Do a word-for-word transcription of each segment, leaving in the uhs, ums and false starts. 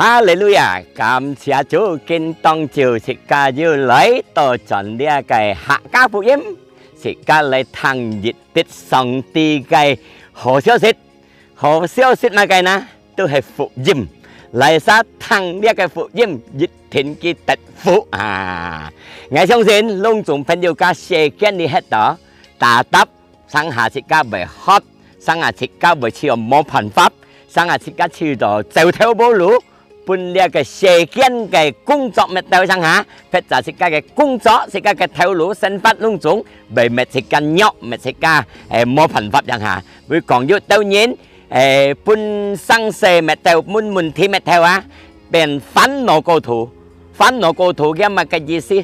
哈利路亞！感謝主，今當晝自家又來到轉這个客家福音，自家來聽一滴上帝个好消息。好消息麼个呢？都係福音。來儕聽這个福音，一定佢得福啊！𠊎相信攏總朋友家世間裡歇到，打搭 成下自家會渴，成下自家會試著無辦法，成下自家試著走投無路，分這个世間个工作搣到成下，或者自家个工作，自家个頭路生活攏總，會搣自家弱，搣自家，欸，無辦法成下。會講有兜人，欸，分生事搣到，分問題搣到啊，變煩惱過頭。煩惱過頭，該麼个意思？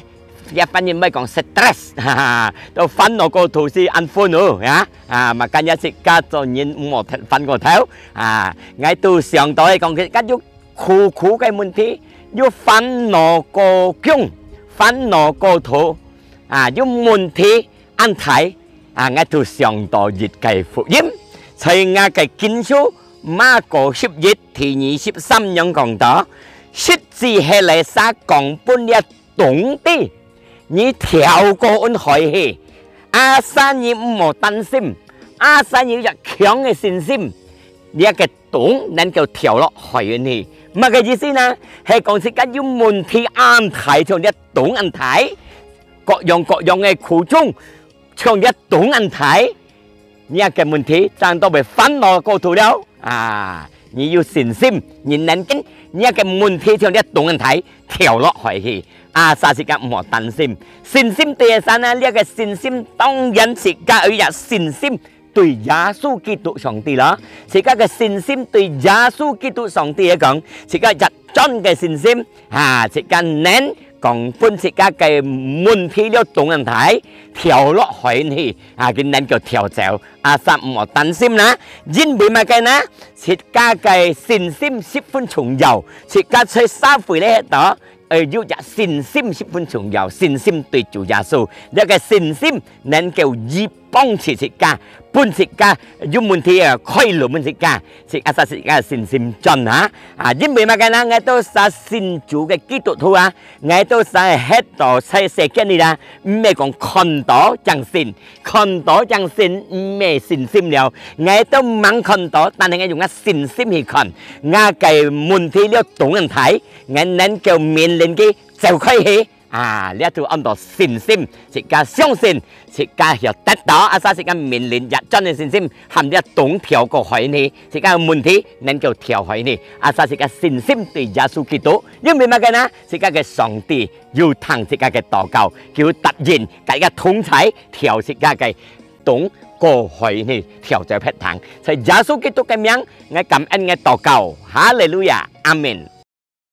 這番人會講stress，哈哈，都煩惱過頭係恁煩惱，呀。啊，makanya自家做人毋好煩過頭。啊，𠊎都想到係講，自家有苦苦个問題，有煩惱過強，煩惱過頭，啊，有問題恁大，啊，𠊎都想到一个福音，在𠊎个經書馬可十一第二十三樣講到，實際係來儕講分這 懂得，你跳過運海去，asal你毋好擔心，asal你有一強个信心，這个懂能夠跳落海去。麼个意思呢？係講自家有問題恁大，像這懂恁大，各樣各樣个苦衷，像這懂恁大， 這个問題正到會煩惱過頭了。啊，你有信心，你能跟這个問題像這懂恁大，跳落海去。啊，asal自家毋好擔心。信心對个儕呢？這个信心當然自家有一信心對耶穌基督上帝囉。自家个信心對耶穌基督上帝來講，自家一專个信心，啊，自家能 講分自家个問題了懂恁大，跳落海去，啊，佢能夠跳走，asal毋好擔心啦。因為麼个呢？自家个信心十分重要，自家在社會裡歇到，呃，有隻信心十分重要，信心對主耶穌，這个信心能夠醫 幫助自家，分自家有問題啊，開路分自家，自家asal自家信心轉啊。啊，因為麼个呢？𠊎兜儕信主个基督徒啊，𠊎兜儕歇到在世間裡啦，毋係講看到正信，看到正信毋係信心了。𠊎兜吂看到，但係𠊎用𠊎信心去看，𠊎个問題了懂恁大，𠊎能夠命令佢走開去。 啊，這就安到信心，自家相信，自家曉得到，asal自家命令一轉个信心，含這懂跳過海去，自家个問題能夠跳海去，asal自家信心對耶穌基督，因為麼个呢？自家个上帝有聽自家个禱告，佢有答應，佮自家同在，跳自家个懂過海去，跳走別堂。在耶穌基督个名，𠊎感恩𠊎禱告，哈利路亞，阿門。